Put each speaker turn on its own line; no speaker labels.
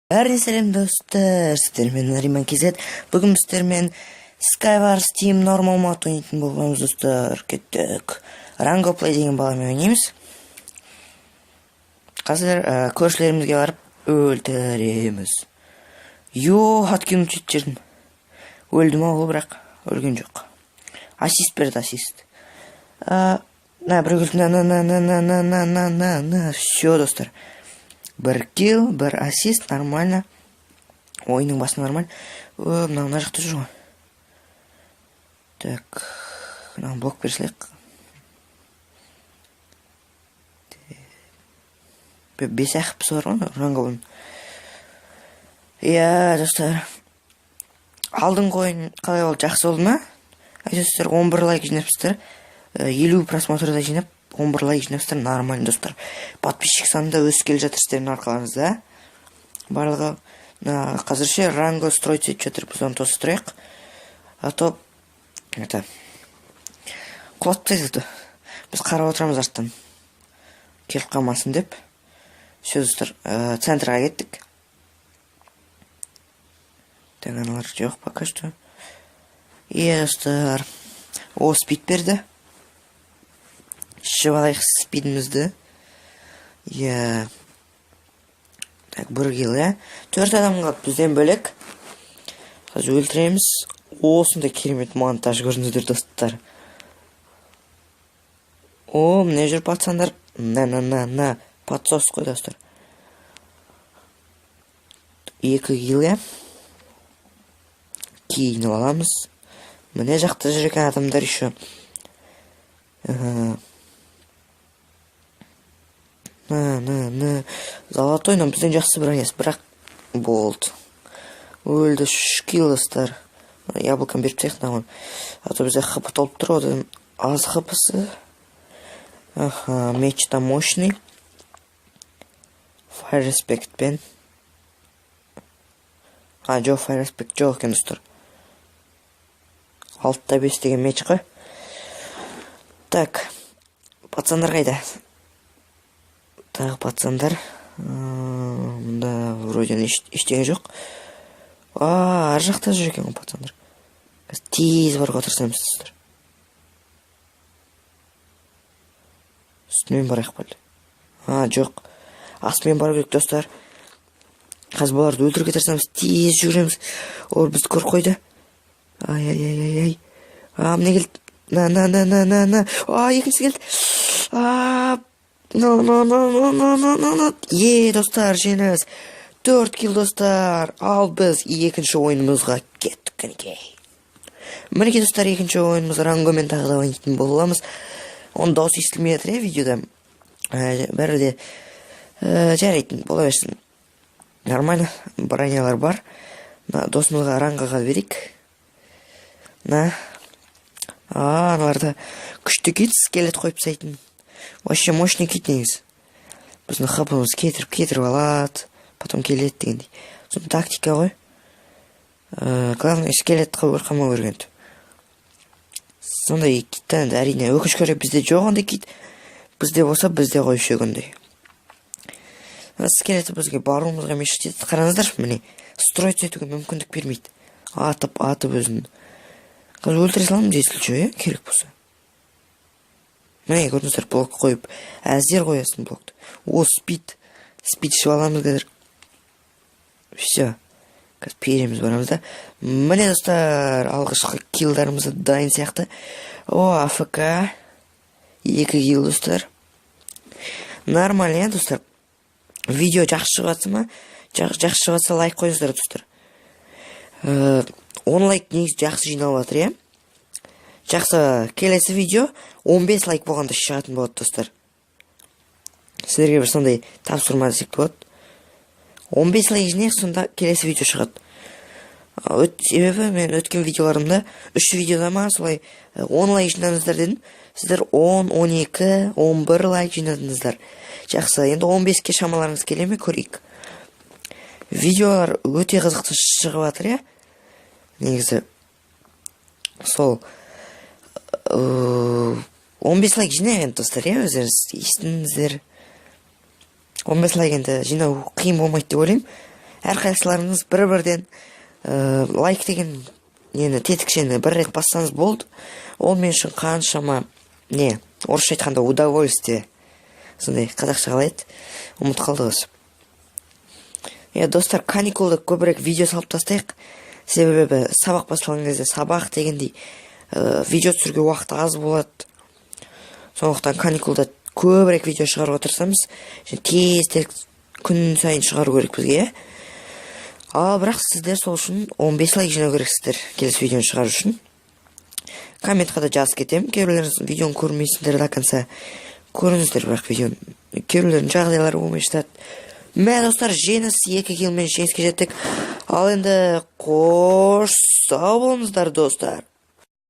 Бәріне сәлем, достар! Сіздермен Нариман KZ. Бүгін сіздермен Skywars Team Normal Mode ойнайтын боламыз, достар. Кеттік. Rango Play деген баламен ойнаймыз. Қазір көршілерімізге барып өлтіреміз. Йо, откинуть етіп жібердім. Өлді ма ол бірақ? Өлген жоқ. Ассист берді, ассист. На, бір килл, на, на, на, на, на, на, на, на, на, на. Все, достар. Бір килл, бір ассист, нормально. Ойынның басында нормально. О, мынау мына жақта жүр ғой. Так, мынаны блок бере салайық. Бес ақ бар ғой Ранговың. Иә, достар. Алдыңғы ойын қалай болды, жақсы болды ма? Айтасыздар, 11 лайк жинапсыздар. 50 просмотрда жинап, 11 лайк жинапсыздар, нормально, достар. Подписчик саны да өсіп келе жатыр сіздердің арқаларыңызда. Барлығы мына қазірше Ранго строить етіп жатыр, біз оны тосып тұрайық. А то это құлатып тастайды. Біз қарап отырамыз арттан. Келіп қалмасын деп. Все, достар, центрға кеттік. Так, аналар жоқ пока что. Иә, достар. О, спид берді. Ішіп алайық спидімізді. Иә. Так, бір килл, иә. Төрт адам қалды бізден бөлек. Қазір өлтіреміз. Осындай керемет монтаж көрдіңіздер, достар. О, міне жүр пацандар. На, на, на, на. Подсос қой, достар. Екі килл, иә. Киініп аламыз. Міне жақта жүр екен адамдар еще. На, на, на. Золотой, но бізден жақсы бронясы, бірақ болды. Өлді, үш килл, достар. Яблоканы беріп тастайық мынаған. А то бізде хп толып тұр, одан аз хпсы. Аха, меч там мощный. Fire aspectпен. А, жоқ, fire aspect жоқ екен, достар. 6-5 деген меч қой. Так, пацандар қайда? Тағы пацандар. Мында вроде ештеңе жоқ. А, ар жақта жүр екен ғой пацандар. Қазір тез баруға тырысамыз, достар. Үстімен барайық бәле. А, жоқ. Астымен бару керек, достар. Қазір бұларды өлтіруге тырысамыз. Тез жүгіреміз. Олар бізді көріп қойды. Ай, ай, ай, ай, ай. А, міне келді. На, на, на, на, на, на. А, екіншісі келді. А, на, на, на, на, на, на, на, на. Е, достар, жеңіс. Төрт килл, достар. Ал біз екінші ойынымызға кеттік, кәнекей. Мінекей, достар, екінші ойынымыз Рангомен тағы да ойнайтын боламыз. Оның дауысы естілмей жатыр, иә, видеода. Бәрі де жарайды, бола берсін. Нормально, бронялар бар. Мына досымызға, Рангоға берейік. На. А, аналарда күшті кит, скелет қойып тастайтын. Вообще мощный кит негізі. Біздің хпымыз кетіріп кетіріп алады, потом келеді дегендей. Соның тактика ғой. Главное, скелет қылып қалмау керек енді. Сондай киттен енді, әрине, өкінішке орай, бізде жоқ ондай кит. Бізде болса, бізде қойып ше ондай. Скелеті бізге баруымызға мешать етеді. Қараңыздаршы, міне, строить етуге мүмкіндік бермейді. Атып, атып өзін. Қазір өлтіре саламын, если что, иә, керек болса. Міне, көрдіңіздер, блок қойып, әзер қоясың блокты. О, спид. Спид ішіп аламыз қазір. Все. Қазір переміз, барамыз да. Міне, достар, алғашқы киллдарымыз дайын сияқты. О, АФК. Екі килл, достар. Нормально, иә, достар. Видео жақсы шығып жатса ма? Жақсы шығып жатса, лайк қойыңыздар, достар. 10 лайк негізі жақсы жиналып жатыр, иә? Жақсы, келесі видео 15 лайк болғанда шығатын болады, достар. Сіздерге бір сондай тапсырма десек те болады. 15 лайк жинайық, сонда келесі видео шығады. Себебі мен өткен видеоларымда, үш видеода ма, солай 10 лайк жинадыңыздар дедім. Сіздер 10, 12, 11 лайк жинадыңыздар. Жақсы, енді 15-ке шамаларыңыз келе ме, көрейік. Видеолар өте қызықты шығып жатыр, иә? Негізі сол 15 лайк жинайық енді, достар, иә, өздеріңіз естідіңіздер. 15 лайк енді жинау қиын болмайды деп ойлаймын. Әрқайсыларыңыз бір бірден лайк деген нені, тетікшені бір рет бассаңыз болды. Ол мен үшін қаншама не, орысша айтқанда, удовольствие сондай. Қазақша қалай еді, ұмытып қалдық осы. Иә, достар, каникулда көбірек видео салып тастайық, себебі сабақ басталған кезде, сабақ дегендей, видео түсіруге уақыт аз болады. Сондықтан каникулда көбірек видео шығаруға тырысамыз және тез тез күн сайын шығару керек бізге, иә. Ал бірақ сіздер сол үшін 15 лайк жинау керексіздер келесі видеоны шығару үшін. Комментқа да жазып кетемін. Кейбіреулеріңіз видеоны көрмейсіңдер до конца. Көріңіздер бірақ видеоны, кейбіреулердің жағдайлары болмай жатады. Мә, достар, жеңіс! Екі киллмен жеңіске жеттік. Ал енді қош, сау болыңыздар, достар.